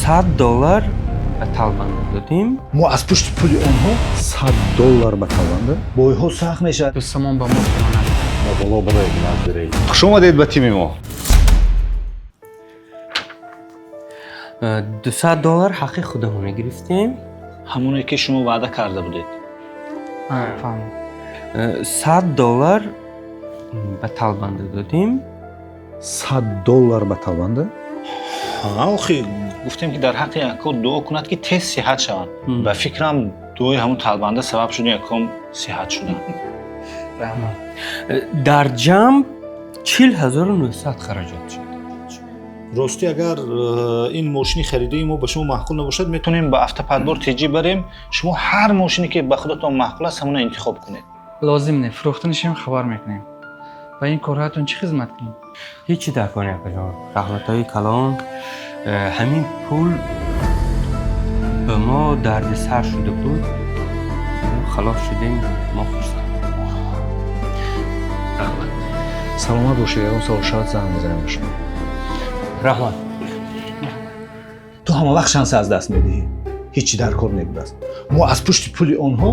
$100 ба талбанда додем. Мо аз пушти пули онҳо $100 ба талбанда бойҳо сахт мешавад. Дӯстамон ба мо хиёнат кард. Ба боло бароед, назди раис. Хуш омадед ба тими мо. $200 ҳаққи худамона гирифтем. Ҳамоне ки шумо ваъда карда будед. Фаҳмид. $100 ба талбанда додем. $100 ба талбанда? Ҳа, охи гуфтем ки дар ҳаққи якко дуо кунад ки тез сиҳат шаванд. Ба фикрам дуои ҳамун талбанда сабаб шуд якком сиҳат шуданд. Раҳмат. Дар ҷамъ 40 900 хараҷот шуд. Ростӣ, агар ин мошини харидаи мо ба шумо маъқул набошад, метавонем ба автоподбор теҷӣ барем. Шумо ҳар мошине ки ба худатон маъқул аст, ҳамона интихоб кунед. Лозим не, фурӯхтанашам хабар мекунем. Ба ин корҳоятон чӣ хизмат кунем? Ҳечи дар кор не, акаҷон. Раҳматҳои калон. Ҳамин пул ба мо дардисар шуда буд. Халос шудем, мо хурсанд. Раҳмат. Саломат бошед, ягон савол шавад, занг мезанем ба шумо. Раҳмат. Ту ҳама вақт шанса аз даст медиҳӣ. Ҳечи дар кор небудааст. Мо аз пушти пули онҳо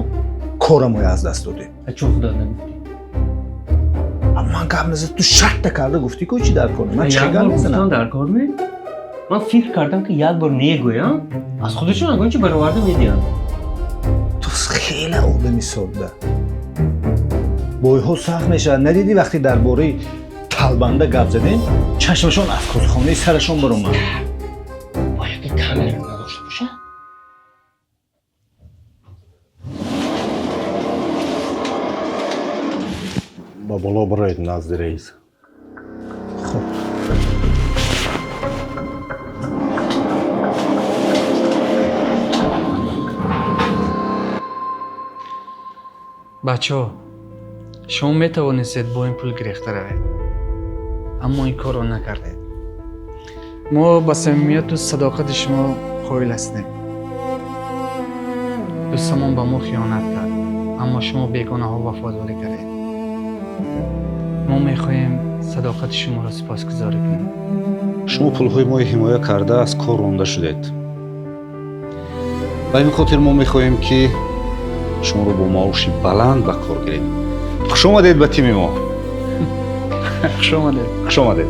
корамоя аз даст додем. Чун худо нагуфтӣ? Ман гап назад, ту шартта карда гуфтӣ ку чӣ дар кор не. Ман чӣ гап мезанам? Дар кор не? Ман фикр кардам ки як бор негӯям, аз худашон ягон чи бароварда медиҳам. Ту хеле одами содда. Бойҳо сахт мешавад. Надидӣ вақте дар бораи талбанда гап задем, чашмашон аз козхонаи сарашон баромад. Бояд ки камера надошта бошад. Ба боло бароед, назди раис. Хуб. Бачаҳо, шумо метавонистед бо ин пул гирехта равед, аммо ин корро накардед. Мо ба самимияту садоқати шумо қоил ҳастем. Дӯстамон ба мо хиёнат кард, аммо шумо бегонаҳо вафодорӣ кардед. Мо мехоҳем садоқати шуморо сипосгузорӣ кунем. Шумо пулҳои мои ҳимоя карда аз кор ронда шудед. Ба ин хотир мо мехоҳем ки шуморо бо маоши баланд ба кор гирем. Хуш омадед ба тими мо. Хуш омадед. Хуш омадед.